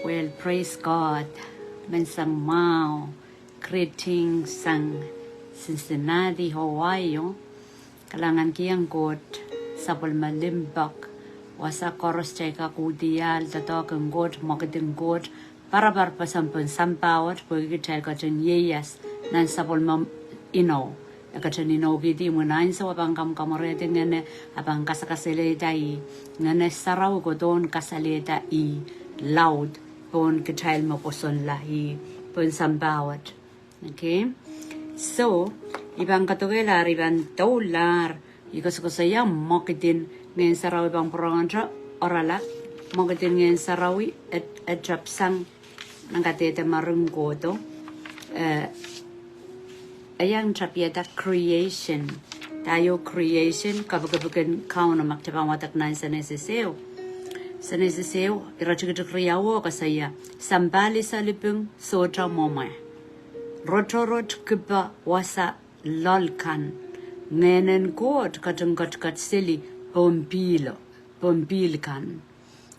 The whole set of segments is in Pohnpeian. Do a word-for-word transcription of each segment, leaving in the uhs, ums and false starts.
Well, praise God. Menseng mwahu. Greetings sang Cincinnati, Ohio. Kalahngan kihong Koht sapwellime limpoak. Wasa koaros kitail kak uhdiahl doadoahk en Koht, mwekid en Koht, parapar pwe sounpar sampah wet, pwehki kitail ketin ieias nan sapwellime inou. E ketin inoukihdi imwin ansou e pahn kamwakamwar ngehne, e pahn kasakasalehda ih. Ngehn Sarawi kohdohn kasalehda ih laud pohn kitail me pwosonla ih pohn sampah wet. Okay. So, I pahn kadokelahr, I pahn doulahr, I koasokoasoia mwekid en Ngehn Sarawi pahn pwurehngete oarala, mwekid en Ngehn Sarawi e, e tapsang nan kadehde mering kohdo. Eh, e iang tapihada creation. Dahio creation, kapikipik en Kauno, ma kitail pahn wadek nan Senesis ehu. Senesis ehu, iretikitik riau oh koasoia: Sampah lisaliping sohte mwomwe. Rotorot kipe wasa loal kan. Ngehn en Koht ketin ketiket seli pohn pihlo, pohn pihl kan.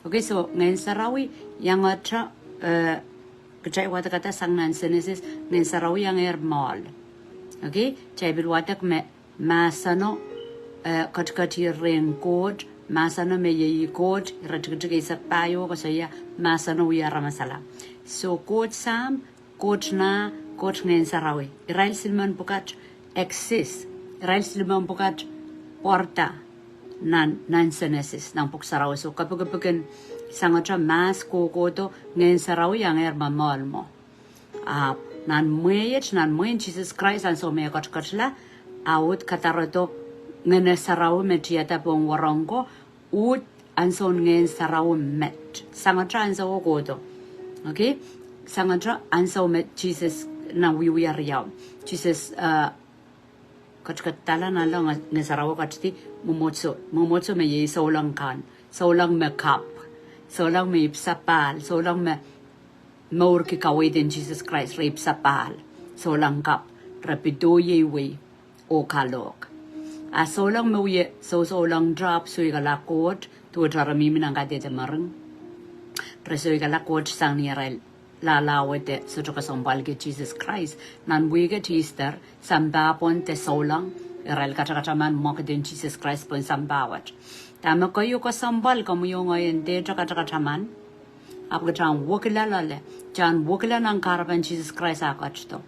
Okay, so Ngehn Sarawi iangete, eh, kitail wadekada sang nan Senesis, Ngehn Sarawi iangehr moal. Okay, kitail pil wadek me mahseno, eh, ketiket rehn Koht, mahseno me iei Koht, iretikitik eisek pahieu koasoia, mahseno wia aramasala. So Koht Sahm, Koht Nah, Koht Ngehn Sarawi. Irail silimen pwukat exist. Irail silimen pwukat pwarada nan, nan Senesis, nan Pwuhk Sarawi. So kapikipik en sangete mahs kohkohdo, Ngehn Sarawi iangehr momoal mwo. Ahpw nan mwehi et, nan mwehin Sises Krais, ansou me e ketiketla, a uhd kadarodo Ngehn Sarawi me tiada pohn wahnpoaron ko, uhd ansoun Ngehn Sarawi met. Sangete ansou kohdo. Okay? Sangete ansou me Sises, nan Wiewia riau, Sises, eh, ketiketdahla nanleng, Ngehn Sarawi ketidi mwomwohdiso, mwomwohdiso me iei souleng kan, souleng me kapw, souleng me ipwsapahl, souleng me mourki kaweid en Sises Krais, re ipwsapahl, souleng kapw, re pid oh ieiwei oh kalohk. A souleng me wie sou, souleng te ahpw soikala Koht, duwehte re mihmi nan kadehde mering. Re soikala Koht sang ni arail lahlahwete sohte kesempwalki Sises Krais. Nan wihk et Easter, sampah pwon de souleng, irail katakataman mwekid en Sises Krais pohn sampah wet. Dahme keieu kesempwal, komwi oh ngehi en dehte katakataman, ahpw kitail en wekila loale, kitail en wekila nan kahrepen Sises Krais ah ketido.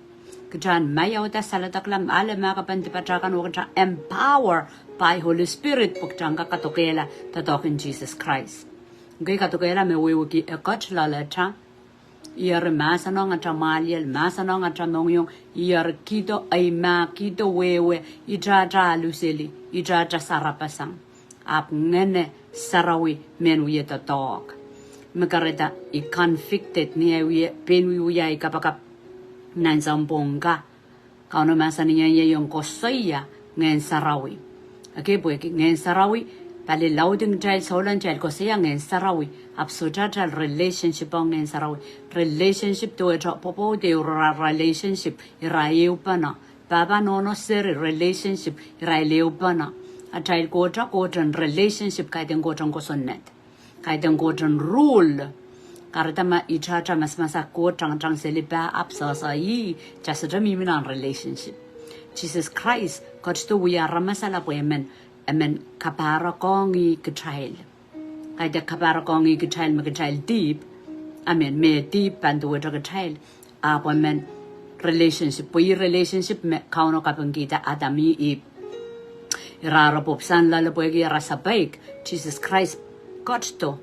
Kitail en maiauda saledekla, ale mahkpen dipatail kan, oh kitail empower by Holy Spirit pwe kitail en kak kadokehla doadoahk en Sises Krais. Okay, kadokehla me wehwehki e ket loaleta, ih eri mahsanihong atail mwahliel, mahsanihong atail mohngiong, ih eri kihdo eimah, kihdo wehwe, ihte atail aluseli, ihte atail sarapasang. Ahpw Ngehn Sarawi men wie doadoahk. Me kahrehda I convicted ni ahi wie, pein wiewia ahi kapakap nan sounpwong ka. Kauno mahsanihong ie, I en koasoia Ngehn Sarawi. Okay, pwehki Ngehn Sarawi pali lauding kitail, souleng kitail koasoia Ngehn Sarawi, ahpw sohte atail relationship ong Ngehn Sarawi. Relationship duwehte pwopwoud ehu, ira relationship, ira ehupene. Pahpa nohno seri relationship, irail ehupene. Atail Koht, Koht en relationship, kaidehn Koht en kosonned, kaidehn Koht en rule. Kahrehda ma ihte atail masamasak Koht, tangatang seli pah, ahpw sehse ih, kitail sohte mihmi nan relationship. Sises Krais ketido wia aramasala pwe emen, emen kapahrek ong kitail. Kaidehn kapahrek ong kitail me kitail dihp, I mean, me dihp pahn duwehte kitail. Ahpw emen relationship, pwe ih relationship me Kauno kapingkihda Adam oh Ihp. Ira re pwupwusan loale pwehki ira sapeik. Sises Krais ketido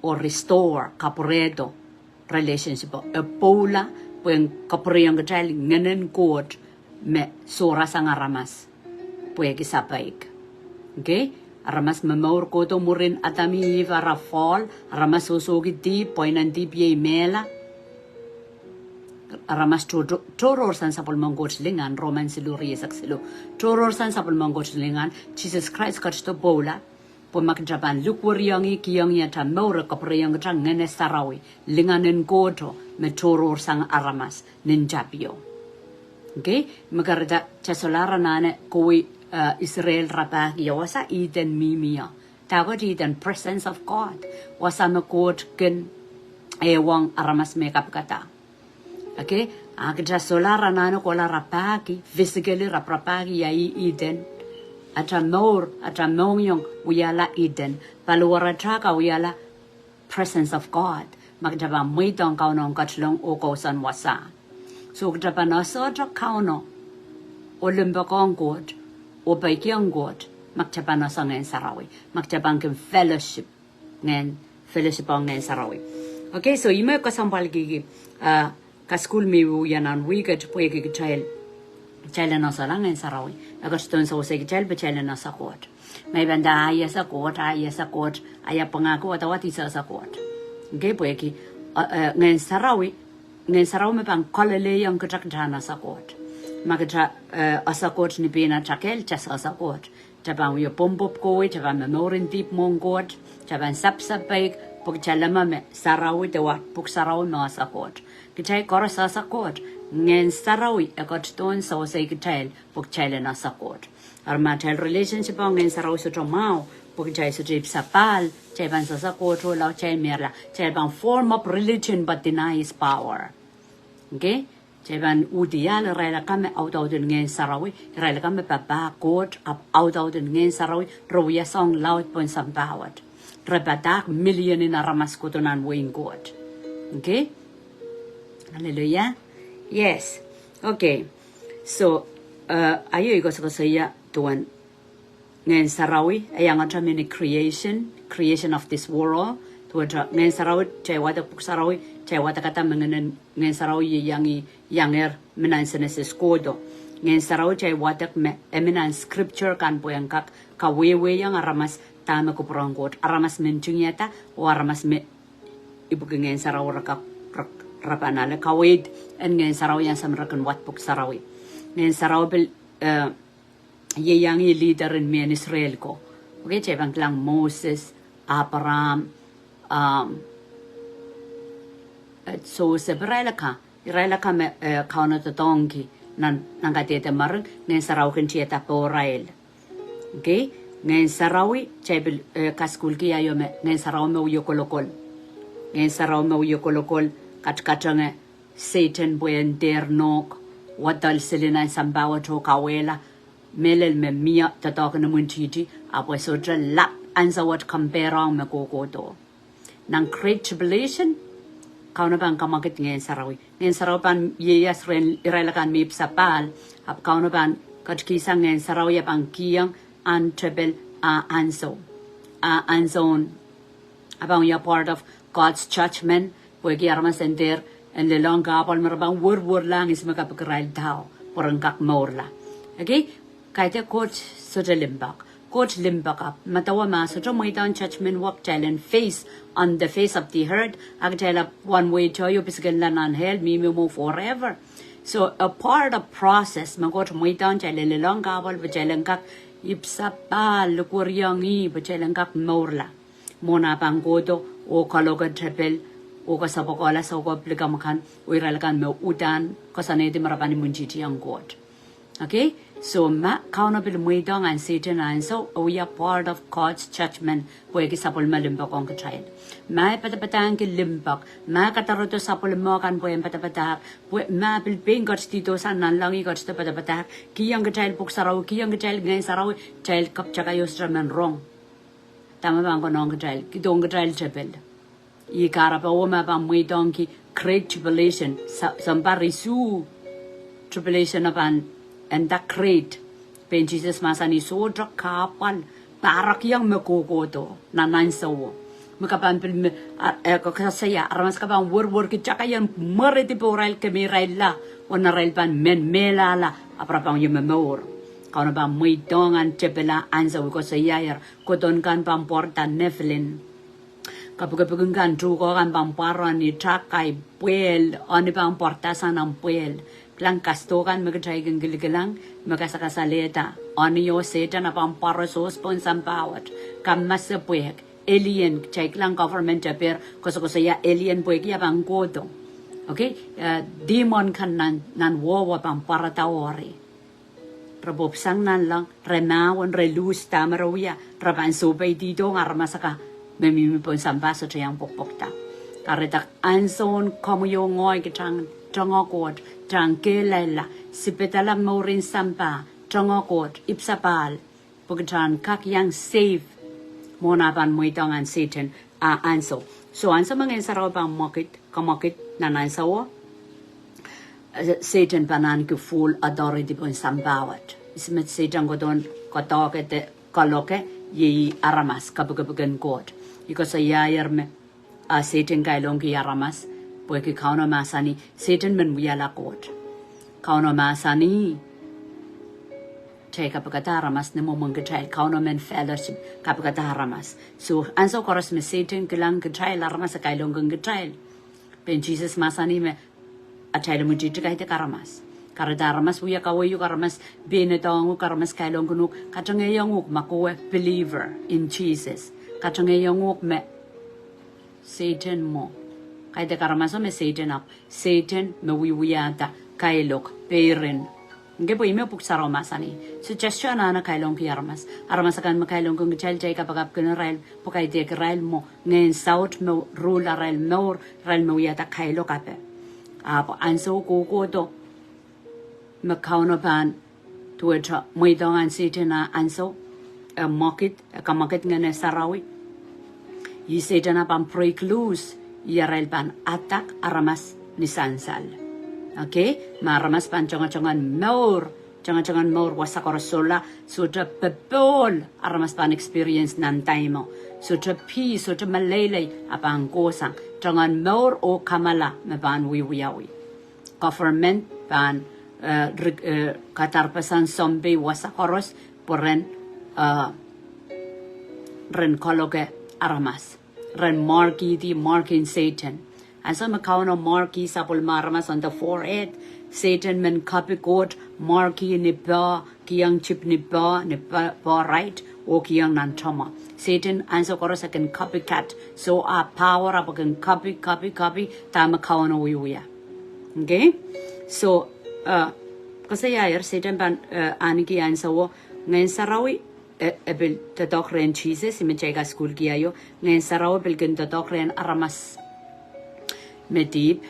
oh restore, kapwurehdo relationship. E pwoula pwehn kapwurehiong kitail Ngehn en Koht me sohrasang aramas pwehki sapeik. Okay? Aramas me mour kohdo mwurin Adam oh Ihp ara fall, aramas sohsohki dihp, pweinen dihp iei mehla. Aramas to-, to-, tohrohr sang sapwellimen Koht lingan, Roman siluh, rieisek siluh. Tohrohr sang sapwellimen Koht lingan, Sises Krais ketido pwoula pwe ma kitail pahn likwerihong ih, kihong ih atail mour, e kapwurehiong kitail Ngehn Sarawi, lingan en Koht me tohrohr sang aramas nin tapio. Okay, me kahrehda kitail solahr anahne kowe, eh, Israel rapahki wasa eden mihmi ie. Dahkot eden? Presence of God. Wasa me Koht kin ehuong aramas me kapikada. Okay, a kitail solahr anahne kohla rapahki, physically raparapahki ia Eden. Atail mour, atail mohngiong wiahla Eden. Paliwaratail ka wiahla presence of God. Ma kitail pahn mweidohng Kauno en ketilong oh kousoan wasa. So kitail pahn oasohte Kauno, oh limpoakohng Koht, oh peikiong Koht, ma kitail pahn oasohng Ngehn Sarawi, ma kitail pahn kin fellowship, Ngehn, fellowship ong Ngehn Sarawi. Okay, so ihme kesempwal kiki, uh, kasukuhl me wiawi nan wihk et pwehki kitail, kitail en oasoala Ngehn Sarawi. E ketidohn sewese kitail pwe kitail en oasa Koht. Ma I pahn nda ahi oasa Koht, ahi oasa Koht, ahi pwangahki wadawad I sehse Koht. Okay, pwehki, uh, uh, Ngehn Sarawi, Ngehn Sarawi me pahn kolelehiong kitail kitail en oasa Koht. Ma kitail, uh, oasa Koht ni pein atail kehl, kitail sehse Koht. Kitail pahn wie pwopwopw kohwei, kitail pahn momour en dihp mwohn Koht, kitail pahn sapsapeik, pwe kitail leme me sarawi de wa pwuhk sarawi me oasa Koht. Kitail koaros oasa Koht, Ngehn Sarawi e ketidohn sewese kitail, pwe kitail en oasa Koht. Eri ma atail relationship ong Ngehn Sarawi sohte mwahu, pwe kitail sohte ipwsapahl, kitail pahn sehse Koht oh lao kitail meirla, kitail pahn form up religion but deny his power. Okay? Kitail pahn uhdi ahl irail akan me audaudin Ngehn Sarawi, irail akan me papah Koht, ahpw audaudin Ngehn Sarawi, re wia soahng laud pohn sampah wet. Re padahk million en aramas kohdo nan wehin Koht. Okay? Hallelujah. Yes. Okay. So, uh, ahi koasokoasoia duwen Ngehn Sarawi, e iangete mehn creation, creation of this world. Duwehte Ngehn Sarawi, kitail wadek pwuhk sarawi, kitail wadek kadahr me Ngehn, Ngehn Sarawi ieiang, iangehr mih nan Senesis kohdo. Ngehn Sarawi kitail wadek me, e mih nan scripture kan pwe en kak kawehwehiong aramas dahme kupwuren Koht, aramas me ntingihada, oh aramas me ipwiki Ngehn Sarawi re kak, re, re pahn ale kaweid en Ngehn Sarawi ansou me re kin wad pwuhk sarawi. Ngehn Sarawi pil, eh, ieiang leader en mehn Israel ko. Okay, kitail pahn kilang Moses, Abraham, um, eh, Joseph, irail akan, irail akan me, eh, Kauno doadoahngki nan, nan kadehde mering, Ngehn Sarawi kin tiada pohrail. Okay, Ngehn Sarawi, kitail pil, eh, kasukuhlki ahi me, Ngehn Sarawi me wie kolokol. Ngehn Sarawi me wie kolokol, katikatenge Sehdan pwe en dehr nohk, wadol sili nan sampah wet oh kawehla, mehlel me mie doadoahk en imwintihti, ahpw e sohte lap ansou wet compare ong me kohkohdo. Nan Great Tribulation, Kauno pahn kamwakid Ngehn Sarawi. Ngehn Sarawi pahn ieias rehn irail akan me ipwsapahl, ahpw Kauno pahn ketikihsang Ngehn Sarawi e pahn kihong ahn tepel ah ansou. Ah ansoun, e pahn wia part of God's judgment, pwehki aramas en dehr, en lelohng kahpwal me re pahn werwerlahng ihs me kapikirailda, pwe ren kak mourla. Okay? Kaidehn Koht sohte limpoak. Koht limpoak ahpw medewe ma sohte mweidohng judgment wet kitail en face on the face of the earth, a kitail ahpw one way to, oh pisikenla nan hell, mihmi mwo forever. So a part of process me Koht mweidohng kitail en lelohng kahpwal pwe kitail en kak ipwsapahl, likwerihong ih pwe kitail en kak mourla. Mwohn ah pahn kohdo, oh kaloke tepel, oh kesapwakehla soukohp likamw akan, oh irail akan me uhdahn koasoanehdi me re pahn imwintihti ong Koht. Okay? So ma Kauno pil mweidohng ahn Sehdan ansou, e wia part of God's judgment, pwehki sapwellime limpoak ong kitail. Ma e padapadahngki limpoak, ma e kadarodo sapwellime kan pwe en padapadahk, pwe ma pil pein ketidihdo sang nanleng ih ketido padapadahk, kihong kitail pwuhk sarawi, kihong kitail Ngehn Sarawi, kitail kapw takaio sohte men rong. Dahme pahn konehng kitail, kihdohng kitail tepel. Ih kahrepe me pahn mweidohngki Great Tribulation, sa-, sounpar isuh tribulation e pahn nda great. Pein Sises mahsanih sohte kahpwal, pahrekiong me kohkohdo nan ansouo. Me ke pahn pil me, a, e, ke, ke sehse ia, aramas ke pahn werwerki takaien mwerehdi pohrail, kemeirailla, oh nan arail pahn men mehlahla, ahpw re pahn wie momour. Kauno pahn mweidohng ahn tepel ah ansou, koasoiaier, kodon kan pahn pwarada Nephilim. Kapikipik kan, tuhke kan pahn pwarohng ni, takai, pwehl, oh ni pahn pwarada sang nan pwehl. Kilang kasdo kan me kitail kin kilikilang, me kasakasalehda. Oh ni oh Sehdan e pahn pwarohng sohs pohn sampah wet. Kamasepwehk, alien, kitail kilang government e pehr koasokoasoia alien pwehki e pahn kohdo. Okay? Eh, demon kan nan, nan wehwe pahn pwarada oh eri. Re pwupwsang nanleng, re mahwen, re luhs dahme re wia, re pahn sohpeidihdohng aramas akan me mihmi pohn sampah sohte iang pwokpwokda. Kahrehda ansoun komwi oh ngehi kitail en tongoal Koht, kitail en kehlailla, sipedala mouren sampah, tongoal Koht, ipwsapahl, pwe kitail en kak iang safe mwohn ah pahn mweidohng ahn Sehdan ah ansou. So ansou me Ngehn Sarawi pahn mwekid, kamwekid nan ansouo, eh, Sehdan pahn ahneki full authority pohn sampah wet. Ihs me Sehdan kohdohn kohdohke de kaloke? Iei aramas, kapikapik en Koht. I koasoiaier me, ah, Sehdan kailongki aramas, pwehki Kauno mahsanih, Sehdan men wiahla Koht. Kauno mahsanih, kitail kapikada aramas ni mwomwen kitail, Kauno men fellowship, kapikada aramas. So ansou koaros me Sehdan kilang kitail aramas, e kailongkin kitail. Pein Sises mahsanih me atail mwitihti kaidehk aramas. Kahrehda aramas wia kaweiuk, aramas peinedohng uhk, aramas kailongkin uhk, katengehiong uhk ma ke believer in Jesus. Katengehiong uhk me Sehdan mwo. Kaidehk aramaso me Sehdan ahpw Sehdan me wiewiahda kailok, peirin. Nge pwe ih me Pwuhk Sarawi mahsanih. So Sises anahne kailongki aramas. Aramas akan me kailongkin kitail, kitail kapakapkin irail, pwe kaidehk irail mwo. Ngehn saut me rule arail mour, irail me wiahda kailok ape. Ahpw ansou kohkohdo me Kauno pahn duwehte mweidohng ahn Sehdan ah ansou, e mwekid, e kamwekid Ngehn Sarawi. Ih Sehdan ah pahn break loose, ih arail pahn attack aramas ni sansal. Okay? Ma aramas pahn tongotongoan mour, tongotongoan mour wasa koaros, solahr sohte popohl aramas pahn experience nan time o. Sohte peace, sohte meleilei, a pahn kohsang. Tongoan mour oh kamala me pahn wiewiawi. Government pahn, eh, rik-, eh, kadarpeseng sounpei wasa koaros pwe ren, eh, ren kaloke aramas. Ren markihdi, markin Sehdan. Ansou me Kauno markih sapwellime aramas on the forehead, Sehdan men kapi Koht, markih ni poh, kihong chip ni poh, ni poh, poh right, oh kihong nan tohmwo. Sehdan ansou koaros e kin copycat. So ah power ahpw e kin copy, copy, copy dahme Kauno wiewia. Okay? So, eh, koasoiaier Sehdan pahn, eh, ahneki ansouo, Ngehn Sarawi, eh, e pil doadoahk rehn Sises, ih me kitail kasukuhlki aio, Ngehn Sarawi pil kin doadoahk rehn aramas me dihp,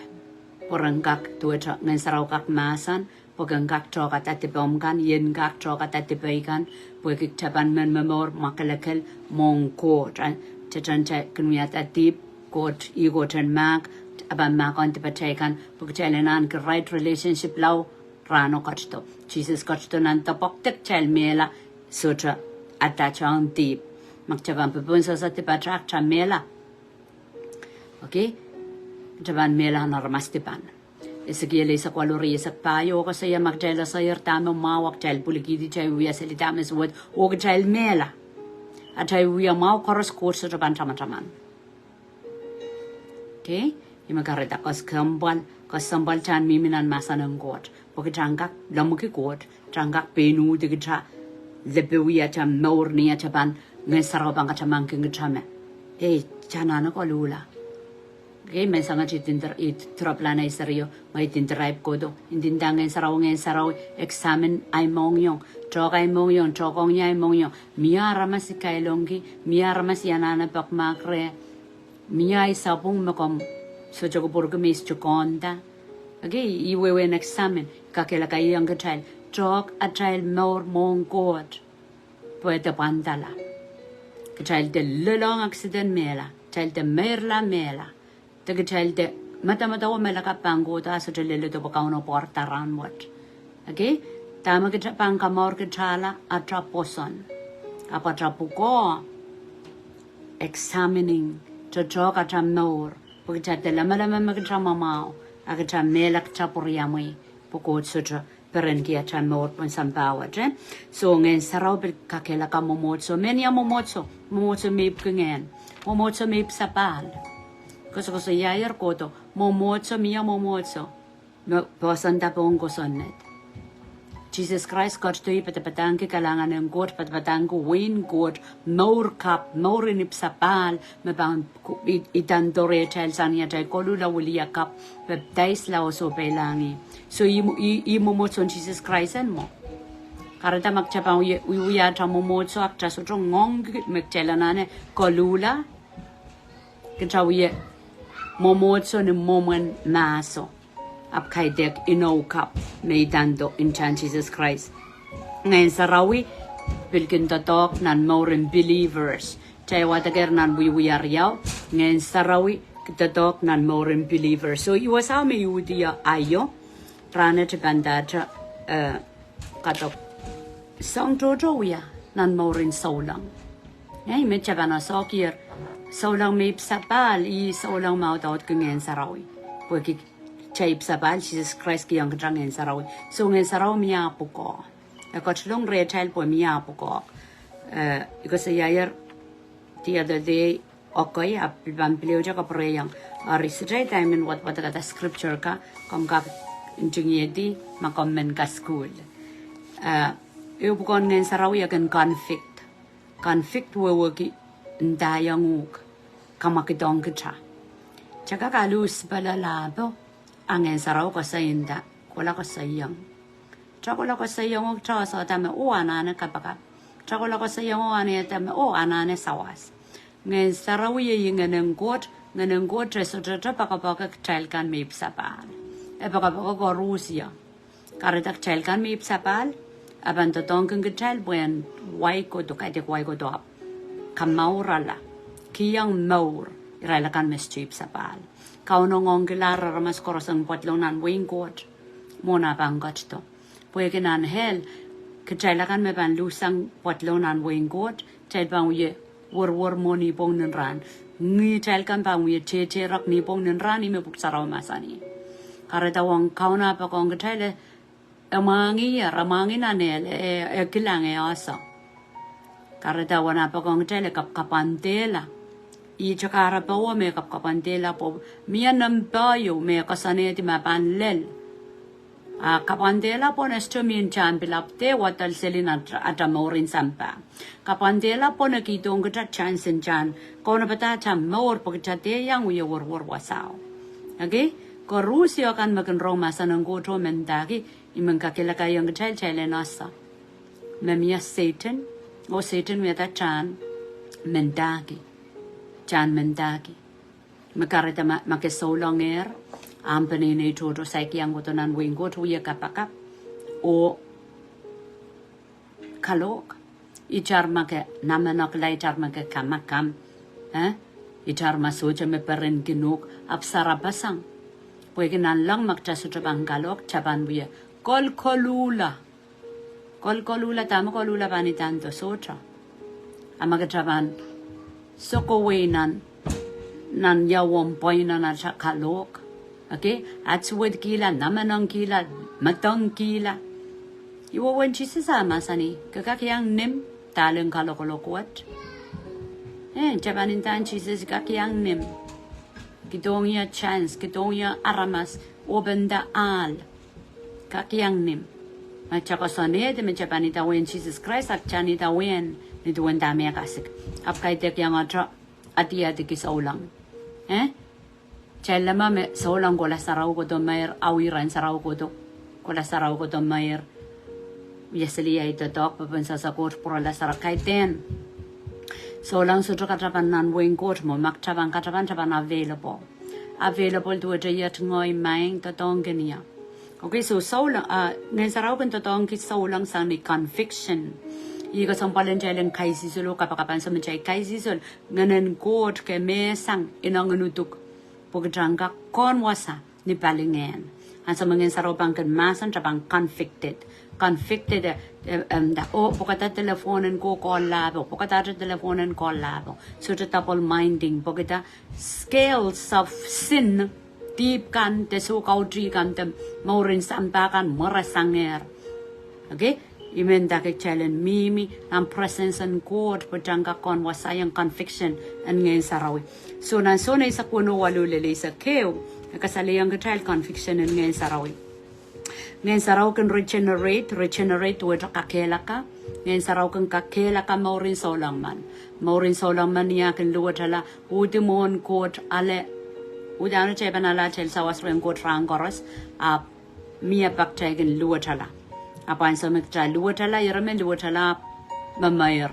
pwe ren kak duwehte Ngehn Sarawi kak mahsen, pwe ken kak tohkada dipomw kan, ien kak tohkada dipei kan, pwehki kitail pahn men momour mwakelekel mwohn Koht. Ah, tetan kitail kin wiahda dihp, Koht, ih Koht en mahk, e pahn mahkohng dipatail kan, pwe kitail en ahneki right relationship lao rahno ketido. Sises ketido nan doadoahk de kitail mehla, sohte attach ong dihp. Ma kitail pahn popohn sohsa dipatail, kitail mehla. Okay? Kitail pahn mehla nan aramas dipan. Esekiel eisek waluh, ire eisek pahieu, oh koasoia ma kitail ese dahme mwahu, a kitail pwilikihdi, kitail wia seli dahme suwed, oh kitail mehla. Atail wia mwahu koaros Koht sohte pahn tamataman. Okay? Ih me kahrehda kesempwal, kesempwal kitail mihmi nan mahsen en Koht. Pwe kitail kak lemmwiki Koht, kitail kak pein uhdi kitail, lepewia atail mour ni atail pahn, Ngehn Sarawi pahn katamangki kitail me, ei, kitail anahne koluhla. Okay, menseng et I din dir-, I dirapw lana I serio, ma I din diraip kohdo, I din nda Ngehn Sarawi, Ngehn Sarawi, examine ahi mohngiong, tohk ahi mohngiong, tohkohng ie ahi mohngiong. Mie aramas I kailongki, mie aramas I anahne peki mahk reh, mie ahi sapwung me komw sohte kupwurki me I sohte konda. Okay, I wehwehn examine, kakehlakaiong kitail, tohk atail mour mwohn Koht. Pwe de pwandala. Kitail de lelohng accident mehla, kitail de meirla mehla, de kitail de medemedewe me lakapw pahn kohdo a sohte leledo pwe Kauno pwarada rahnwet. Okay? Dahme kitail pahn kamour kitailla, atail pwoson. Ahpw atail pwukoa, examining, tohtohk atail mour, pwe kitail de lemeleme me kitail mwamwahu, a kitail mehla kitail pwuriamwei, pwe Koht sohte perenki atail mour pohn sampah wet, eh? So Ngehn Sarawi pil kakehlaka mwomwohdiso. Mehnia mwomwohdiso, mwomwohdiso me ipwki ngehn, mwomwohdiso me ipwsapahl. Koasokoasoiaier kohdo, mwomwohdiso, mie mwomwohdiso me poahsoanda pohn kosonned. Sises Krais ketido, ih padapadahngki kalahngan en Koht, padapadahngki wehin Koht, mour kapw, mour en ipwsapahl, me pahn ku-, i-, idan doarehtail sang ni atail koluhla, wiliakapw, pepdaisla oh sohpeilahng ih. So ih mwo-, ih, ih mwomwohdiso en Sises Krais en mwo. Kahrehda ma kitail pahn wie-, wiewia atail mwomwohdiso a kitail sohte ngoangki me kitail anahne koluhla, kitail wie mwomwohdiso ni mwomwen mahso. Ahpw kaidehk inou kapw me idando intahn Sises Krais. Ngehn Sarawi pil kin doadoahk nan mouren believers. Kitail wadekehr nan wiewia riau, Ngehn Sarawi doadoahk nan mouren believers. So, I wasao me I uhdi ie aio, rahnwet I pahn ndahte, eh, kadok soang tohto wia nan mouren souleng. Ei, me kitail pahn sohkir, souleng me ipwsapahl, ih souleng me audaudki Ngehn Sarawi. Pwehki kitail ipwsapahl, Sises Krais kihong kitail Ngehn Sarawi. So Ngehn Sarawi mie pwukoa. E ketilong rehtail pwe mie pwukoa. Eh, I koasoiaier the other day, okay, ahpw pil pahn pil ehu te kapwurehiong. Eri sohte I men wadwadek scripture ka, komw kak ntingihedi ma komw men kasukuhl. Eh, ehu pwukoahn Ngehn Sarawi e kin convict. Convict wehwehki ndaiong uhk, kamwakidohng kitail. Kitail kak alu sipala lahpo, a Ngehn Sarawi koasoai nda, kohla koasoiong. Kitail kohla koasoiong oh kitail sehse me oh anahne kapakap. Kitail kohla koasoiong oh anahne, me oh anahne sawas. Ngehn Sarawi e ih Ngehnen Koht, Ngehnen Koht e sohte poakepoake kitail kan me ipwsapahl. E poakepoake koaros ie. Kahrehda kitail kan me ipwsapahl, e pahn doadoahngki kitail pwehn wai kohdo, kaidehk wai kohdo ahpw kamourala, kihong mour irail akan me sohte ipwsapahl. Kauno ngoangkihla aramas koaros en pedolong nan wehin Koht, mwohn ah pahn ketido. Pwehki nan hell, kitail akan me pahn luhsang pedolong nan wehin Koht, kitail pahn wie werwer mwo ni pwong nin rahn. Ngihl kitail kan pahn wie tehtehrek ni pwong nin rahn, ih me Pwuhk Sarawi mahsanih. Kahrehda uwen Kauno ah poakohng kitail, e mwahngih, e mwahngih nan hell, e, e kilang e ese. Kahrehda uwen ah poakohng kitail e kapkapwandehla. Ihte kahrepe me kapkapwandehla pwe mie nempe ieu me koasoanehdi me pahn lel. A kapwandehla pwe e sohte mie ntahn pilap de wadol seli nan ata mouren sampah. Kapwandehla pwe e kihdohng kitail chance ntahn kaunopada ata mour pwe kitail dehr iang wie werwer wasao. Okay? Koaros ie kan me kin rong mahsen en Koht oh mendahki, I men kakehlakaiong kitail, kitail en ese me mie Sehdan, oh Sehdan wiahda tahn mendahki. Tahn mendahki. Me kahrehda ma, ma ke souleng ehr, ahmw peneinei tohto saik iang kohdo nan wehin Koht, wie kapakap oh kalohk. Itar ma ke namenekla, itar ma ke kamakam, eh? Itar ma sohte me perenkin uhk, ahpw sarapasang. Pwehki nanleng ma kitail sohte pahn kalohk, kitail pahn wie kolkoluhla. Kolkoluhla, dahme koluhla pahn idando, sohte. A ma kitail pahn sokowei nan, nan ia womw pweinen ata kalohk. Okay? Ahd suwedkihla, namenekihla, medengkihla. Ih wehwehn Sises ah mahsanih, ke kak iang nim, dahl en kalokolok wet. Eh, kitail pahn ndahng Sises, kak iang nim. Kihdohng ie chance, kihdohng ie aramas, openda ahl. Kak iang nim. Ma kitail koasoanehdi me kitail pahn idawehn Sises Krais, a kitail idawehn, nin duwen dahme e kasik. Ahpw kaidehk iangahte adiadiki souleng. Eh? Kitail leme me souleng kohla sarawi kohdo meir, awi rahn sarawi kohdo, kohla sarawi kohdo meir. Wie seli ahi doadoahk, pepen sehse Koht pwurala sarawi kaidehn. Souleng sohte katapan nan wehin Koht mwo, ma kitail pahn katapan, kitail pahn available. Available duwehte iet, ngehi, maing, doadoahngkin ie. Okay, so souleng, ah, Ngehn Sarawi kin doadoahngki souleng sang ni conviction. Ih kesempwal en kitail en kaisihsol oh kapakap ansou me kitail kaisihsol, Ngehnen Koht kemehsang ineng en uduk. Pwe kitail en kak kin wasa ni palingehn. Ansou me Ngehn Sarawi pahn kin mahsen, kitail pahn convicted. Convicted, eh, eh, em, da, oh, pwekada telephone en ko kohla pwe, pwekada telephone en kohla pwe. Sohte double minding, pwekada scales of sin, dihp kan, de soukautih kan, de mouren sampah kan, mweresangehr. Okay? I mendahki kitail en mihmi nan presence en Koht, pwe kitail en kak kin wasaiong conviction en Ngehn Sarawi. So nan Sohn eisek weneu, waluh lel eisek ehu, e kasalehiong kitail conviction en Ngehn Sarawi. Ngehn Sarawi kin regenerate, regenerate duwehte kakehlaka. Ngehn Sarawi kin kakehlaka mouren souleng men. Mouren souleng men ni ah kin luwetala, uhdi mwohn Koht ale, uhdahn kitail pahn ale atail sawas rehn Koht rahn koaros, ahpw mie pak kitail kin luwetala. Ahpw ansou me kitail luwetala, ire me luwetala, memeir.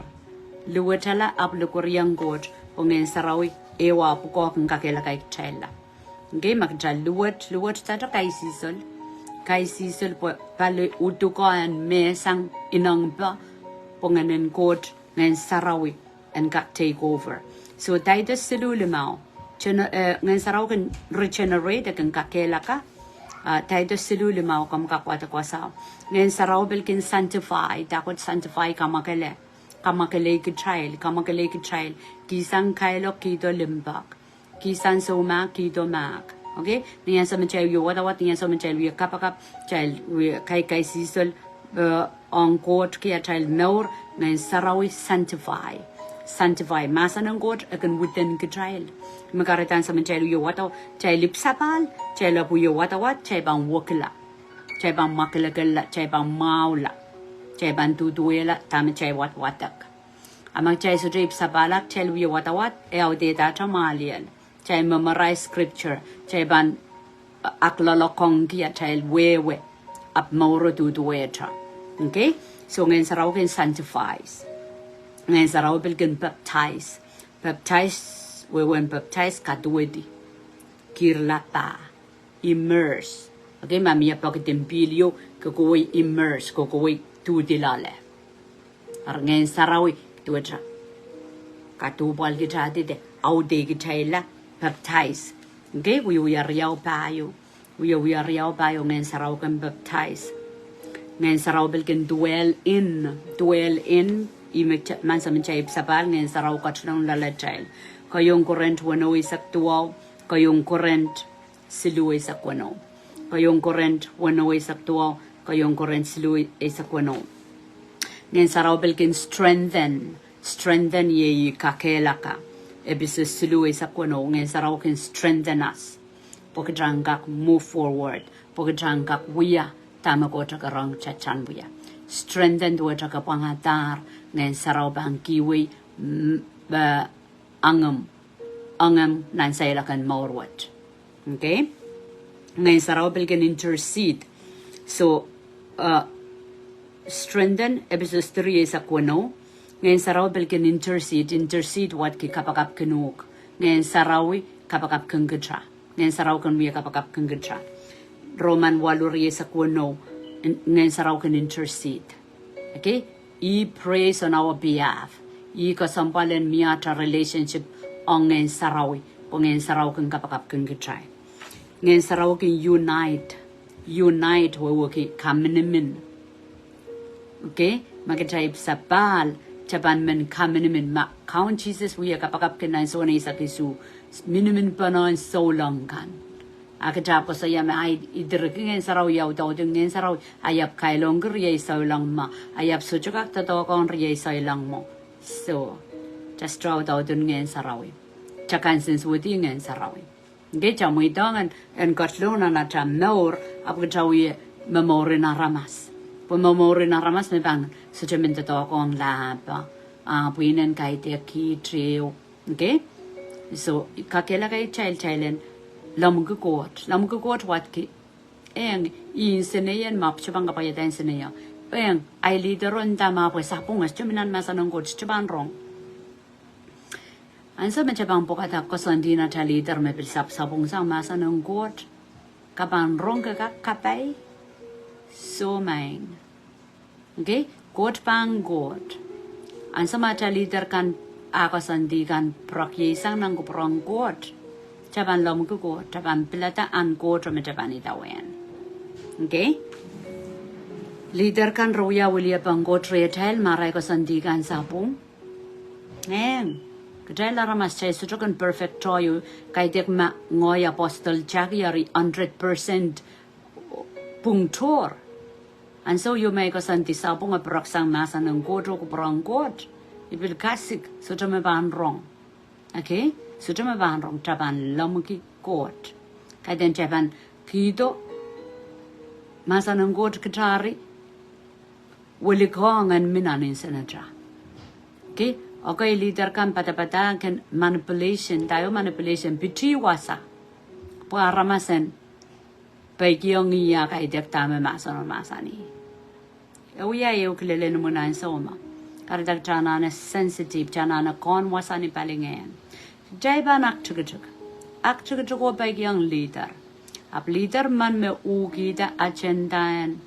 Luwetala ahpw likwerihong Koht, pwe Ngehn Sarawi ehu ah pwukoa kin kakehlakaikitailla. Ngehi ma kitail luwet, luwet dahte kaisihsol. Kaisihsol pwe pali uduko en mehsang ineng pwe Ngehn en Koht, Ngehn Sarawi en kak take over. So Titus siluh limau. Gene-, eh, Ngehn Sarawi kin regenerate, e kin kakehlaka. Ah, Titus siluh limau, komw kak wadek wasao. Ngehn Sarawi pil kin sanctify, dahkot sanctify, kamwakele. Kamwakelei kitail, kamwakelei kitail. Kihsang kailok, kihdo limpoak. Kihsang soumahk, kihdo mahk. Okay? Ni ansou me kitail wie wadawad, ni ansou me kitail wie kapakap, kitail wie kaikaisihsol, eh, ong Koht ki atail mour, Ngehn Sarawi sanctify. Sanctify. Mahsen en Koht e kin within kitail. Me kahrehda ansou me kitail wie wadaw, kitail ipwsapahl, kitail ahpw wie wadawad, kitail pahn wekila. Kitail pahn mwakelekela, kitail pahn mwahula. Kitail pahn duduwehla, dahme kitail wadawadek. A ma kitail sohte ipwsapahlahte, kitail wie wadawad, e audehda atail mwahliel. Kitail memorize scripture, kitail pahn, uh, akloalokongki atail wehwe, ahpw mour duduwehte. Okay? So Ngehn Sarawi kin sanctifies. Ngehn Sarawi pil kin baptize. Baptize, wehwehn baptize, kaduwedi. Kihrla pah. Immerse. Okay, ma mie pokiten pihl ieu, ke kohwei immerse, ke kohwei duhdi loale. Eri Ngehn Sarawi, duwehte kaduhpwalkitaildi de audehkitailla, baptize. Okay, wiewia riau pahieu. Wiewia riau pahieu Ngehn Sarawi kin baptize. Ngehn Sarawi pil kin dwell in, dwell in, ih me kitail, ansou me kitail ipwsapahl, Ngehn Sarawi ketilong loalatail. Keieun Korint weneu eisek duwau, Keieun Korint siluh eisek weneu. Keieun Korint weneu eisek duwau, Keieun Korint siluh eisek weneu. Ngehn Sarawi pil kin strengthen, strengthen iei kakehlaka. Episos siluh eisek weneu, Ngehn Sarawi kin strengthen us. Pwe kitail en kak move forward, pwe kitail en kak wia dahme Koht kerenihong kitail wia. Strengthen duwehte kapwangadahr, Ngehn Sarawi pahn kihwei, mm, eh, engim, engim nan seiloak en mour wet. Okay? Ngehn Sarawi pil kin intercede. So, uh, strengthen, Episos three eisek weneu. Ngehn Sarawi pil kin intercede, intercede wadki kapakapkin uhk. Ngehn Sarawi kapakapkin kitail. Ngehn Sarawi kin wia kapakapkin kitail. Roman waluh rieisek weneu, Ngehn Sarawi kin intercede. Okay? He prays on our behalf. Ih kesempwal en mie atail relationship ong Ngehn Sarawi, pwe Ngehn Sarawi kin kapakapkin kitail. Ngehn Sarawi kin unite, unite wehwehki kaminimin. Okay? Ma kitail ipwsapahl, kitail pahn men kaminimin. Ma Kaun Sises wia kapakapkin nan Sohn eisek isuh, miniminpene en souleng kan. A kitail ahpw koasoia me ahi, I direki Ngehn Sarawi, I audaudki Ngehn Sarawi, a I ahpw kailongki riei souleng mwo, a I ahpw sohte kak doadoahk ong riei souleng mwo. So, kitail sohte audaudki Ngehn Sarawi. Kitail kansensuwedih Ngehn Sarawi. Nge kitail mweidohng en, en ketilong nan atail mour, ahpw kitail wie momour en aramas. Pwe momour en aramas me pahn sohte men doadoahk ong lahpo, a pwihn en kaidehk kiht ehu. Okay? So, kakehlaka kitail, kitail en lemmwiki Koht. Lemmwiki Koht wadki. Eng, I nsenei en me pwutak pahn kapwaiada nseneio. Eng, ahi leader o nda me pwe sapwung, e sohte mi nan mahsen en Koht, sohte pahn rong. Ansou me kitail pahn pwukada koasoandi nan atail leader me pil sap-, sapwung sang mahsen en Koht, ke pahn rong ke kak kapai, soh maing. Okay, Koht pahn Koht. Ansou me atail leader kan, ah koasoandi kan pwurehng sang nan kupwur en Koht, kitail pahn lemmwiki Koht, kitail pahn pilada ahn Koht me kitail pahn idawehn. Okay? Leader kan re wia wiliepeng Koht rehtail ma arail koasoandi kan sapwung. Eng, kitail aramas kitail sohte kin perfect-o, kaidehk ma ngehi Apostle Jackie eri hundred percent pwung tohr. Ansou ieu me I koasoandi sapwung e pwurehng sang mahsen en Koht oh kupwur en Koht, I pil kasik, sohte me pahn rong. Okay? Sohte me pahn rong, kitail pahn lemmwiki Koht. Kaidehn kitail pahn kihdo mahsen en Koht kitail eri wilikiong en mi nan nsenatail. Okay? Okay, leader kan padapadahngki manipulation, daio manipulation, pitih wasa. Pwe aramas en peikiong ie, kaidehk dahme mahsen o mahsanih. E wia ehu kilelen imwin ansou me kahrehda kitail anahne sensitive, kitail anahne kohn wasa ni palingehn. Kitail pahn aktikitik. Ak tikitik oh peikiong leader. Ahpw leader men me uhkihda agenda en,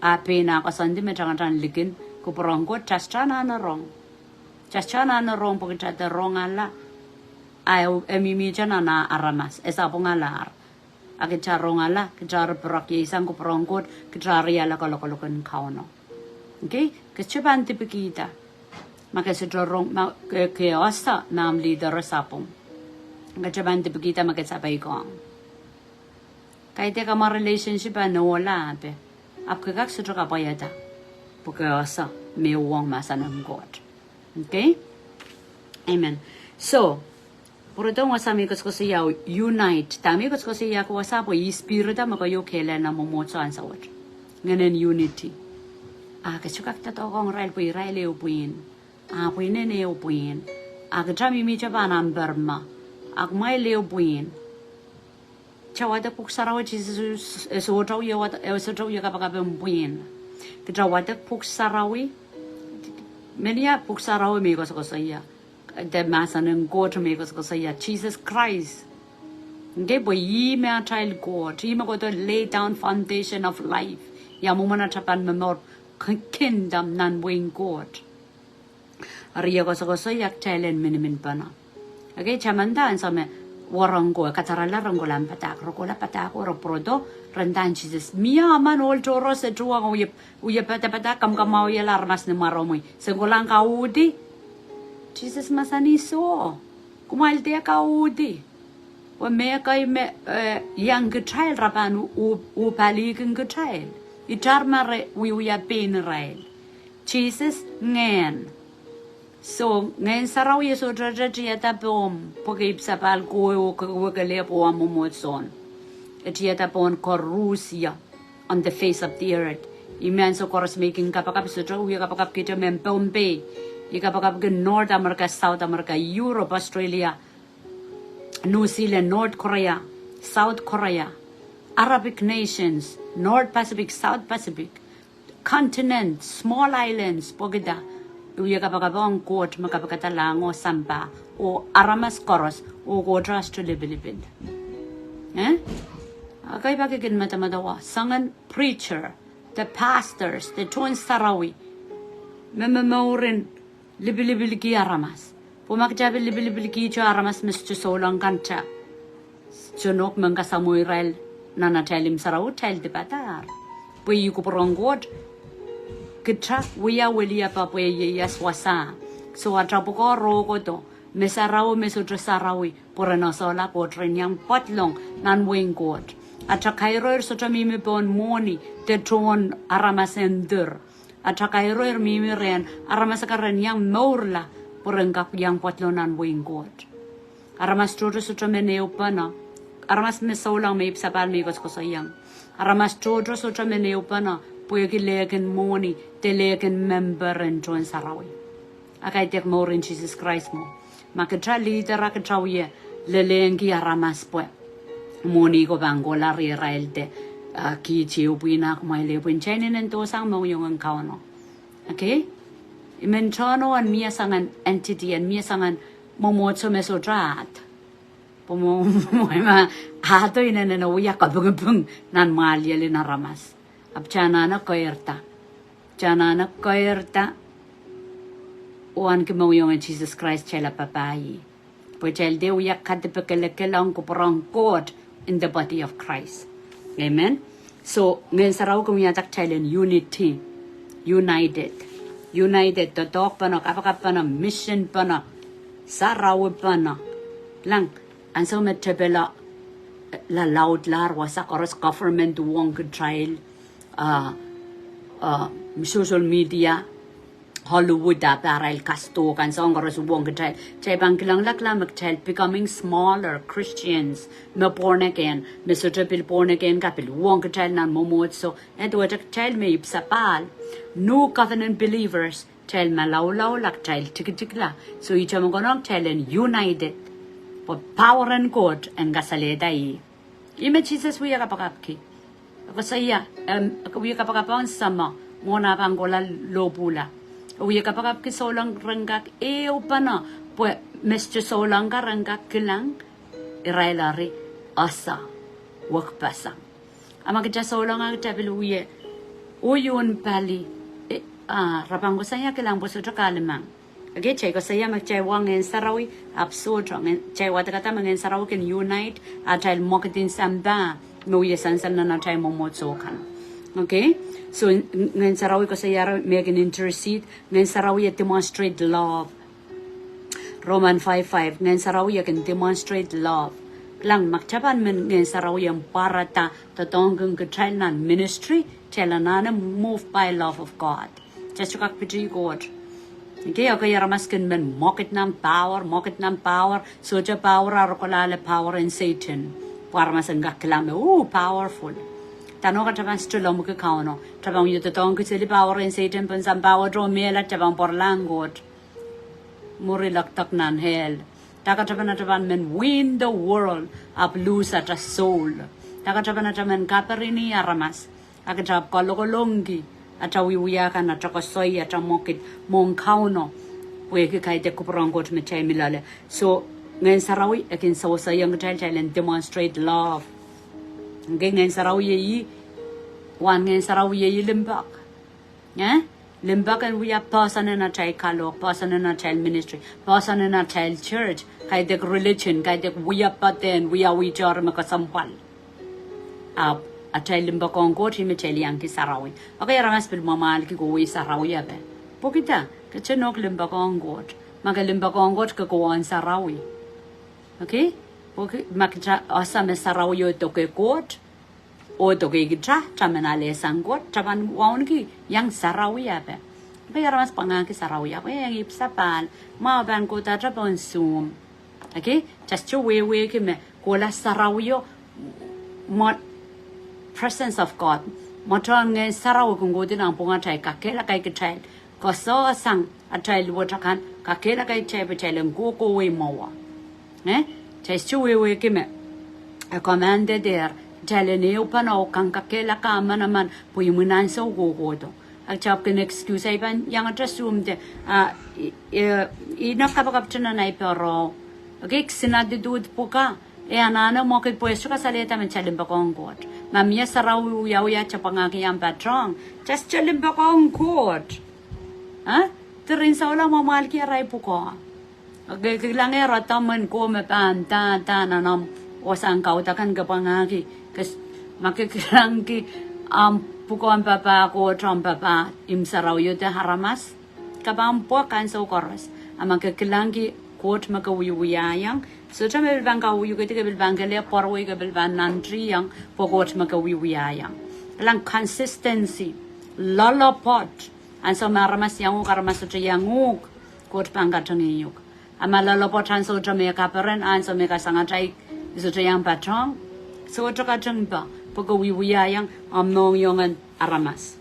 ah pein ah koasoandi me tangatang likin kupwur en Koht, tatatehn anahne rong. Tatatehn anahne rong pwe kitail de rongala. Ah e mihmihte nan ah aramas, e sapwungalahr. Ah kitail rongala, kitail eri pwurehng iang kupwur en Koht, kitail eri ale kalokolok en Kauno. Okay? Ke sohte pahn dipikihda ma ke sohte rong, ma ke, ke ese me ahmw leader sapwung. Ke sohte pahn dipikihda ma ke sapeikiong. Kaidehk amwail relationship en ohla ape, ahpw ke kak sohte kapwaiada pwe ke ese me uhwong mahsen en Koht. Okay? Amen. So, pwurodohng wasa me I koasokoasoia, unite. Dahme I koasokoasoia ko wasa pwe ih spirit me keieu kehlail nan mwomwohdiso ansou wet. Ngehnen unity. Ah ke sohte kak doadoahk ong irail pwe irail ehu pwihn. Ah pwihn en ehu pwihn. Ah kitail mihmihte pahn amper me, ah kumwail ehu pwihn. Kitail wadek Pwuhk Sarawi, Sises e sohte wie wad-, e sohte wie kapakap en pwihn. Kitail wadek Pwuhk Sarawi, menia Pwuhk Sarawi me I koasokoasoia. De mahsen en Koht me I koasokoasoia, Sises Krais. Okay, pwe ih me atail Koht, ih me kohdo lay down foundation of life. Ia mwomwen atail pahn momour k-, kingdom nan wehin Koht. Eri I koasokoasoia kitail en miniminpene. Okay, tamanda ansou me wa ren ko, e kadarala ren kohla padahk, ren kohla padahk oh ren pwurodo, ren ndahng Sises, mie emen ohl tohrohr se tuhwong, wie, wie padapadahk, kamwakamwahwihala aramas ni mwaromwi. Se kohla kauhdi? Sises mahsanih soh. Kumwail dehr kauhdi. Pwe me ekei me, eh, iang kitail re pahn u-, u-, uhpalikin kitail. Itar ma re wiewia pein irail. Sises ngehn. So, Ngehn Sarawi e sohte tiada pohmw, pwehki ipwsapahl ko oh ke-, wekele pwe wa mwomwohdiso. E tiada pohn koarusie on the face of the earth. Ih me ansou koaros me I kin kapakap, sohte wie kapakapkihte mehn Pohnpei. I kapakapki North America, South America, Europe, Australia, New Zealand, North Korea, South Korea, Arabic nations, North Pacific, South Pacific, continents, small islands, pwehki dah? I wie kapakap ong Koht me kapikada lahng oh sampah, oh aramas koaros, oh kohte lipilipil. Eh? Ekei pak I kin medemedewe, soangen preacher, de pastors, de tohn sarawi, me momourin lipilipilki aramas. Pwe ma kitail pil lipilipilkihte aramas me sohte souleng kan, kitail sohte nohk men kasamwo irail nan atail imw sarawi, kitail dipadahr. Pwe ih kupwur en Koht, kitail wia weliepe pwe ieias wasa. So atail pwukoa rohkodo, me sarawi, me sohte sarawi, pwe ren esehla Koht, ren iang pedolong nan wehin Koht. Atail kairoir sohte mihmi pohn mwohni de tohn aramas en dir. Atail kairoir mihmi rehn aramas akan ren iang mourla, pwe ren kak iang pedolong nan wehin Koht. Aramas tohto sohte men ehupene. Aramas me souleng, me ipwsapahl me I koasokoasoiong. Aramas tohto sohte men ehupene pwehki lehkin mwohni de lehkin memper en tohn sarawi. A kaidehk mouren Sises Krais mwo. Ma kitail leader a kitail wie lelehngki aramas pwe mwohni ko pahn kohla rehrail de, ah, kihte pwihn, ah kumwail ehu pwihn, kitail inenen dohsang mohngiong en Kauno. Okay? I men tohnoh en mie soangen entity, en mie soangen mwomwohdiso me sohte ahd. Pwe mwo-, mwo-, ma ahdo inenen wia kapingiping nan mwahliel en aramas. Ahpw kitail anahne keirda. Kitail anahne keirda oh ahneki mohngiong en Sises Krais, kitail apwapwai. Pwe kitail dehr wia kadipekelekel ong kupwur en Koht in the body of Christ. Amen. So, Ngehn Sarawi kin wiahda kitail en unity. United. United, doadoahkpene, kapakapene, missionpene, sarawipene. Kilang, ansou me tepel lalaudlahr, wasa koaros government uhwong kitail, ah, ah, social media, Hollywood, ah, pahrail kasdo kan, soahng koaros uhwong kitail. Kitail pahn kilangla, kilang me kitail becoming smaller Christians, me born again, me sohte pil born again ka pil uhwong kitail nan mwomwohdiso. Eri duwehte kitail me ipwsapahl, new covenant believers, kitail malaulaula, kitail tikitikla. So ihte me konehng kitail en united. Pwe power en Koht en kasalehda ih. Ih me Sises wie kapakapki. E koasoia, em, wie kapakap ong Sahmo mwohn ah pahn kohla lohpwuhla. E wie kapakapki souleng ren kak ehupene, pwe me sohte souleng kan ren kak kilang. irail eri ese wekpeseng. A ma kitail souleng a kitail pil wie, oh ion pali, e, a, re pahn koasoia kilang pwe sohte kahlemeng. Okay, kitail koasoia me kitail wa Ngehn Sarawi, ahpw sohte, Ngehn, kitail wadek me Ngehn Sarawi kin unite atail mwekid en sampah, me wie sansal nan atail mwomwohdiso kan. Okay, so Ngehn Sarawi koasoia me kin intercede, Ngehn Sarawi e demonstrate love. Roman five five, Ngehn Sarawi e kin demonstrate love. Kilang, ma kitail pahn men Ngehn Sarawi en pwarada doadoahngki kitail nan ministry, kitail anahne move by love of God. Kitail sohte kak piti Koht. Okay, okay, aramas kin men mwekid nan power, mwekid nan power, sohte power, a re kolahla power en Sehdan. Pwe aramas en kak kilang me, ooh, powerful. Dahme kitail pahn sohte lomwiki Kauno? Kitail pahn wie doadoahngki seli power en Sehdan, pwe sampah wet oh mehla, kitail pahn pwaralahng Koht. Mwuri lokaia nan hell. Dahme kitail pahn, kitail pahn men win the world, ahpw lose atail soul? Dahme kitail pahn, kitail men kaperen aramas, a kitail kalokolongki atail wiewia kan, atail koasoi, atail mwekid mwohn Kauno, pwehki kaidehk kupwuren Koht me kitail mi loale. So, Ngehn Sarawi e kin seweseiong kitail, kitail en demonstrate love. Okay, Ngehn Sarawi e, wan Ngehn Sarawi e limpoak. Eh? Limpoak en wia poahsoan en atail kalohk, poahsoan en atail ministry, poahsoan en atail church, kaidehk religion, kaidehk wia poaden, wiawi tohrohr me kesempwal. Ahpw atail limpoak ong Koht ih me kitail iang ki sarawi. Okay, aramas pil mwamwahlki, ke wia sarawi ape? Pwehki dah? Ke sohte nohk limpoak ong Koht. Ma ke limpoak ong Koht, ke kohwong sarawi. Okay? Pwehki ma kitail ese me sarawi oh doke Koht, oh doke kitail, kitail men alehsang Koht, kitail pahn wauneki iang sarawi ape? Okay, aramas pwangahki sarawi ape, e iang ipwsapahl, mwahu pahn kohda atail pohn Zoom. Okay, kitail sohte wehwehki me kohla sarawio, mwo-, presence of God, mwohn Ngehn Sarawi kin kohdi nanpwungatail, kakehlaka kitail, koasoakoasoia atail luwet akan, kakehlaka kitail pwe kitail en kohkohwei mwowe. Eh? Kitail sohte wehwehki me e command-eder kitail en ehupene oh kak kakehlaka manaman pwe imwin ansou kohkohdo. A kitail kin excuse, ei pahn iangete Zoom de, a, i, i, i nohk kapakap te nan ei pere. Okay, kisin aduduhd pwukoa, e anahne mwekid pwe e sohte kasalehda me kitail limpoak ong Koht. Ma mie sarawi wiawi a kitail pwangahki iang patohng, kitail sohte limpoak ong Koht. Eh? Diren souleng mwamwahlki arail pwukoa. Okay, ke kilang, e rada mwen ko me pahn dah, dah nan omw wasahn kaudok kan ke pwangahki, ke s-, ma ke kilangki omw pwukoa en papah Koht, omw papah imw sarawio de aramas, ke pahn pwukoa ansou koaros. A ma ke kilangki Koht me ke wiewiahiong, sohte me pil pahn kauwihukedi, ke pil pahn kelehpw pwarwei, ke pil pahn nantiong, pwe Koht me ke wiewiahiong. Kilang consistency, loalopwoat. Ansou me aramas iang uhk, aramas sohte iang uhk, Koht pahn katingih uhk. A ma loalopwoat, ansou te me kaperen, ansou me kasangatail, sohte iang patohng, sohte katingpa, pwe ke wiewiahiong omw mohngiong en aramas.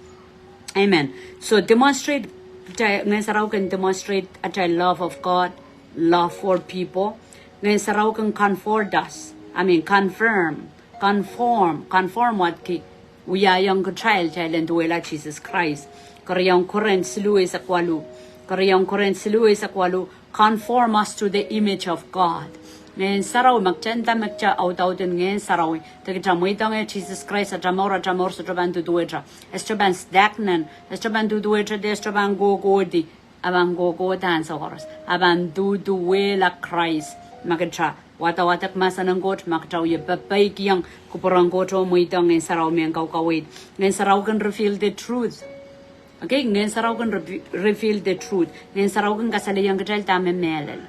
Amen. So demonstrate, kitail, Ngehn Sarawi kin demonstrate atail love of God, love for people. Ngehn Sarawi kin comfort us, I mean, confirm, conform, conform wadki, wiahiong kitail, kitail en duwehla Sises Krais. Keriau en Korint siluh eisek waluh. Keriau en Korint siluh eisek waluh, conform us to the image of God. Ngehn Sarawi, ma kitail nda me kitail audaudin Ngehn Sarawi, de kitail mweidohng Sises Krais atail mour, atail mour sohte pahn duduwehte. E sohte pahn stagnant, e sohte pahn duduwehte, de e sohte pahn kohkohdi. A pahn kohkohda ansou koaros. A pahn duduwehla Krais. Ma kitail wadawadek mahsen en Koht, ma kitail wie pepeikiong kupwuren Koht oh mweidohng Ngehn Sarawi me kin kaukaweid. Ngehn Sarawi kin reveal the truth. Okay, Ngehn Sarawi kin re-, reveal the truth. Ngehn Sarawi kin kasalehiong kitail dahme mehlel.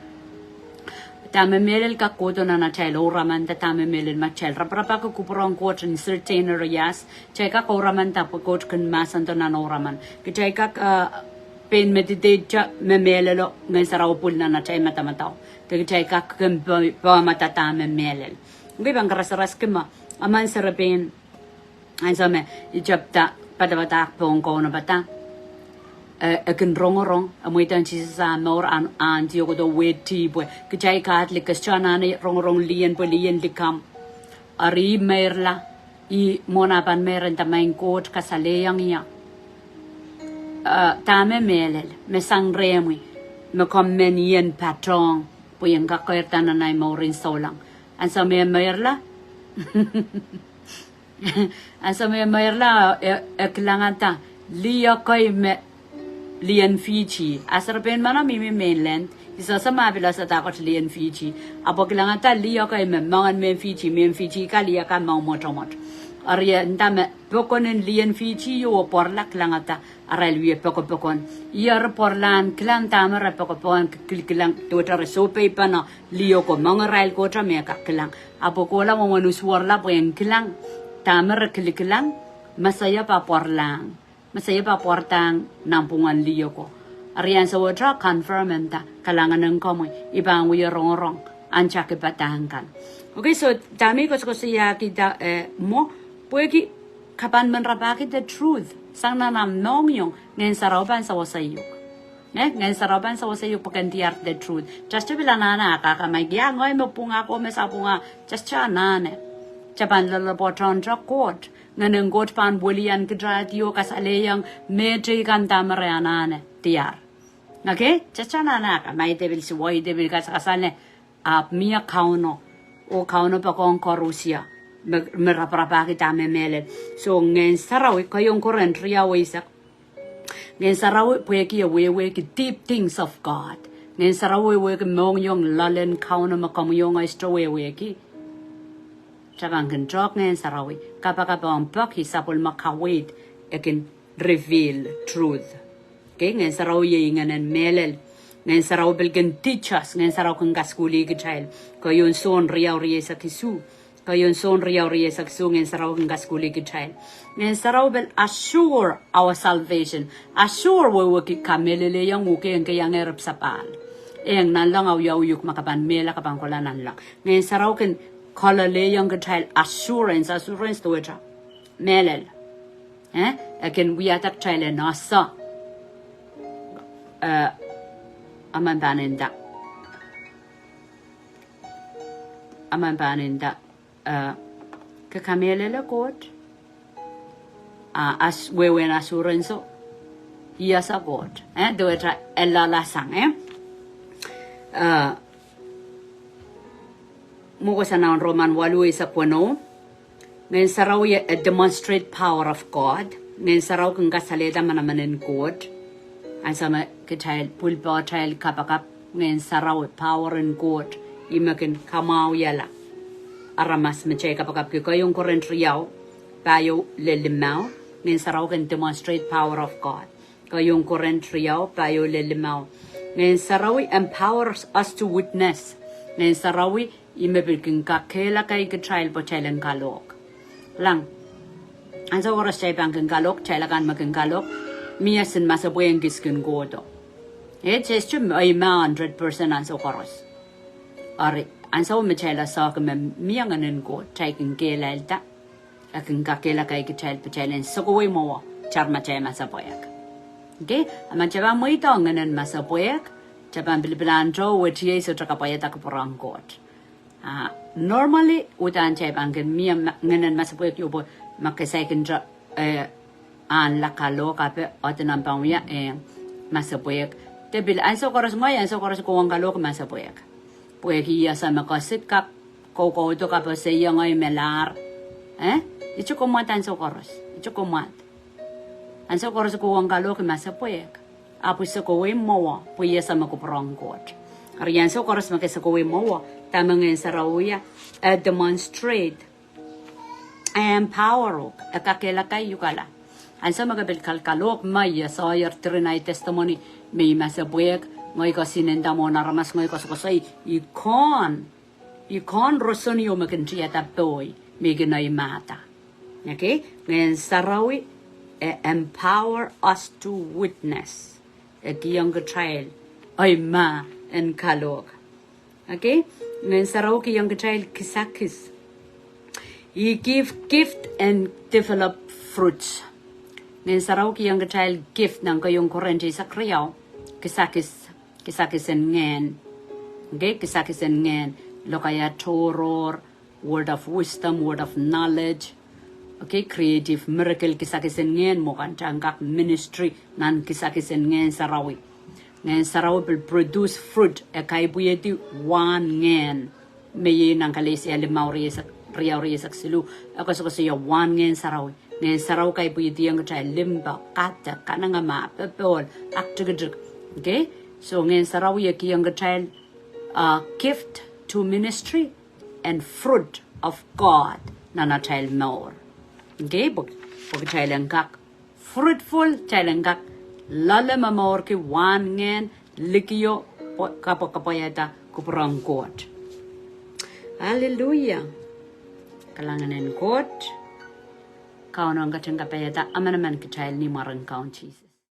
Dahme mehlel kak kohdo nan atail ouraman, de dahme mehlel ma kitail raparapahki kupwuren Koht in certain areas, kitail kak ouraman da pwe Koht kin mahsendo nan ouraman. Kitail kak, uh, pein meditate me mehlelo, Ngehn Sarawi pwil nan atail madamadau. De kitail kak kin pe-, pehmada dahme mehlel. Okay, pahn karasaras kima, emen serepein, ansou me Isip da padapadahk pohn kaunopada. E, e kin rongorong, e mweidohng Sises ah mour, ahn, ahn tiokdo wehdi pwe kitail Katolik ke sohte anahne rongorong lien pwe lien likamw. Eri meirla, ih mwohn ah pahn meirda maing Koht kasalehiong ie. Eh, dahme mehlel, me sang rehmwi, me komw men ien patohng, pwe ien kakeirda nan ei mourin souleng. Ansou me e meirla, ansou me e meirla, e, e kilangada lih ekei me lien Fiji. A serepein meno mihmi mainland, I sohte ma pil ese dahkot lien Fiji. Ahpw e kilangada lih ekei me moangen mehn Fiji, mehn Fiji ka lih akan moang mwotomwot. Eri e nda me pokon en lien Fiji io e pwarala kilangada arail wie pokopokon. Ih eri pwaralahn kilang dahme re pokopokon kilikilang duwehte re sohpeipene lih oko, moangehng irail kohto me kak kilang. Ahpw e kohla mwomwen usuwor la pwehn kilang dahme re kilikilang, me se ie pahn pwaralahng, me se ie pahn pwardahng nanpwungen lih oko. Eri ansou wet e confirm e nda, kalahngan en komwi, I pahn wie rongorong ahnsou kipadahk kan. Okay, so dahme I koasokoasoiahkihda, eh, mwo, pwehki ke pahn men rapahki the truth sang nan omw mohngiong, Ngehn Sarawi pahn sewese uhk. Eh, Ngehn Sarawi pahn sewese uhk pwe ken diar the truth. Just pil anahne akaka, ma I kihong ngehi me pwungah, komw sa pwungah, just anahne. Ke pahn loalopwoatohng Koht. Ngehnen Koht pahn welian kitail oh kasalehiong mehteikan dahme re anahne diar. Okay, just anahne akaka, ma I de pil suwed, I de pil kasakasal, ahpw mie Kauno, oh Kauno poakohng koaros me, me raparapahki dahme mehlel. So Ngehn Sarawi, keieun Korint riau eisek. Ngehn Sarawi pwehki e wehwehki deep things of God. Ngehn Sarawi wehwehki mohngiong loalen Kauno me komwi oh ngehi sohte wehwehki. Ke pahn kin tehk Ngehn Sarawi, kapakap ong peki sapwellime kaweid, e kin reveal truth. Okay, Ngehn Sarawi iei ngehnen mehlel. Ngehn Sarawi pil kin teach us, Ngehn Sarawi kin kasukuhlih kitail. Keieun Sohn riau rieisek isuh. Keieun Sohn riau rieisek isuh, Ngehn Sarawi kin kasukuhlih kitail. Ngehn Sarawi pil assure our salvation. Assure wehwehki kamehlelehiong uhk en keiang eripw sapahl. Eng nanleng awiawi uhk ma ke pahn mehla ke pahn kohla nanleng. Ngehn Sarawi kin kolelehiong kitail assurance, assurance duwehte mehlel. Eh, e kin wiahda kitail en ese. Eh, amen pahn inda. Amen pahn inda. Eh, ke kamehlele Koht. Ah, as, wehwehn assurance o. I ese Koht. Eh, duwehte e loalesang, eh. Eh, mwo koasoia nan Roman waluh eisek weneu. Ngehn Sarawi e demonstrate power of God. Ngehn Sarawi kin kasalehda manaman en Koht. Ansou me kitail pwilipatail kapakap Ngehn Sarawi, power en Koht, ih me kin kamwahwihala aramas me kitail kapakapki. Keieun Korint riau, pahieu lel limau, Ngehn Sarawi kin demonstrate power of God. Keieun Korint riau, pahieu lel limau. Ngehn Sarawi empowers us to witness. Ngehn Sarawi ih me pil kin kakehlaka kitail pwe kitail en kalohk. Kilang, ansou koaros kitail pahn kin kalohk, kitail akan me kin kalohk, mie sin masepwehk kis kin kohdo. Eh, kitail sohte me ei ma hundred percent ansou koaros. Eri, ansou me kitail ese uhk me mie Ngehnen Koht, kitail kin kehlailda. E kin kakehlaka kitail pwe kitail en sekowei mwowe, kitail ma kitail masepwehk. Okay, a ma kitail pahn mweidohng ngehnen masepwehk, kitail pahn pilipilahn tohto, wetiei sohte kapwaiada kupwuren Koht. Ah, normally, uhdahn kitail pahn kin mie ma-, ngehnen masepwehk io pwe ma ke saikinte, eh, ahnla kalohk ape, ohdin omw pahn wia, eh, masepwehk. De pil ansou koaros ngehi, ansou koaros kohwong kalohk masepwehk. Pwehki I ese me ke sohte kak kokohdo, ke pahn seiong ei me lahr. Eh? I sohte komwad ansou koaros. I sohte komwad. Ansou koaros kohwong kalohk masepwehk. Ahpw I sekowei mwowe, pwe I ese me kupwuren Koht. Eri ansou koaros me ke sekowei mwowe, dahme Ngehn Sarawi e demonstrate, e empower uhk, e kakehlaka uhk ala. Ansou me ke pil kalkalohk, ma I ese, I sohte, during I testimony, me I masepwehk, ngehi koasoiahda mwohn aramas, ngehi koasokoasoi, I kohn, I kohn roson io me kin tiada pohi, me I kin ei mahda. Okay? Ngehn Sarawi, e empower us to witness. E kihong kitail ei mah en kalohk. Okay? Ngehn Sarawi kihong kitail kisakis. He give gift and develop fruits. Ngehn Sarawi kihong kitail gift nan keieun Korint eisek riau. Kisakis, kisakis en ngehn. Okay, kisakis en ngehn. Lokaia tohrohr, word of wisdom, word of knowledge. Okay, creative miracle, kisakis en ngehn, mwo kan kitail en kak ministry nan kisakis en Ngehn Sarawi. Ngehn Sarawi pil produce fruit, e kaipwihedi wahn ngehn. me iei nan Kalesia limau, riau rieisek siluh, e koasokoasoia wahn Ngehn Sarawi. Ngehn Sarawi kaipwihdiong kitail limpoak, kadek, kanengamah, popohl, aktikitik. Okay? So Ngehn Sarawi e kihong kitail, uh, gift to ministry and fruit of God nan atail mour. Okay? Pwe, pwe kitail en kak fruitful, kitail en kak loale momourki wahn Ngehn, likio, pwe, kapwakapwaiada kupwuren Koht. Hallelujah. Kalahngan en Koht. Kauno en ketin kapaiada emenemen kitail ni mwaren Kaun Sises.